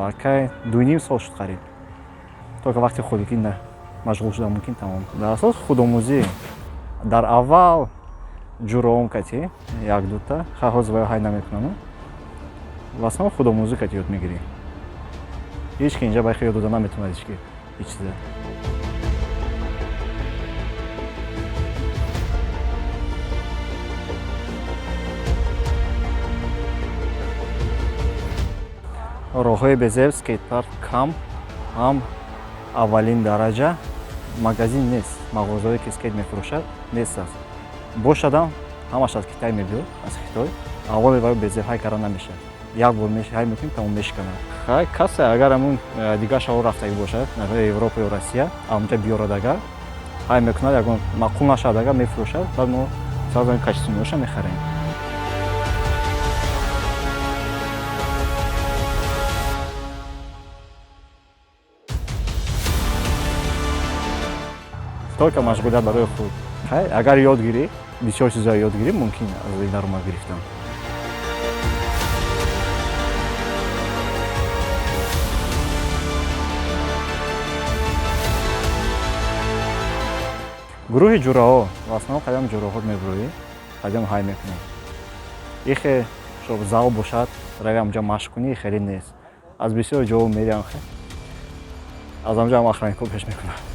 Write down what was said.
Аллакай 2,5 сол шуд қариб. Только вақти холигӣ на машғул шудам мумкин, тамом. Дар асос худомӯзӣ. Дар аввал ҷуроом кати як дута, ха ҳозир ваё ҳай намекунам. В основном худомӯзӣ кати ёд мегирӣ. Ҳеҷ ки инҷа байхе ёд дода наметавонад ҳеҷ ки ҳеҷ чиза. Роҳҳои безеб, скейтпарк кам, ҳам аввалин дараҷа магазин нест, мағозаое ки скейт мефурӯшад нест аст. Бошадам, ҳамаш аз Китай мебиёд, аз Хитой. Аввали вай безеб ҳай карда намешавад. Як бор ҳай мекунем, тамом, мешиканад. Хай, касе агар ҳамун дигар шаҳр рафтагӣ бошад, например, Европа ё Россия, амунҷа биёрад, агар ҳай мекунад, ягон маъқул нашавад, агар мефурӯшад, баъд мо сразу качественный ҳоша мехарем. Только машғулият барои худ. Хай, агар ёд гирӣ, бисёр чизҳоро ёд гирӣ, мумкин аз ин даромад гирифтан. Гурӯҳи ҷураҳо, в основном қадам ҷураҳо мебурӯӣ, қадам ҳай мекунӣ. Ихе шоб зал бошад, рави амҷа машқ кунӣ, хеле нест. Аз бисёр ҷо мериам, хе. Аз амҷа ҳам охранник ҳо пеш мекунад.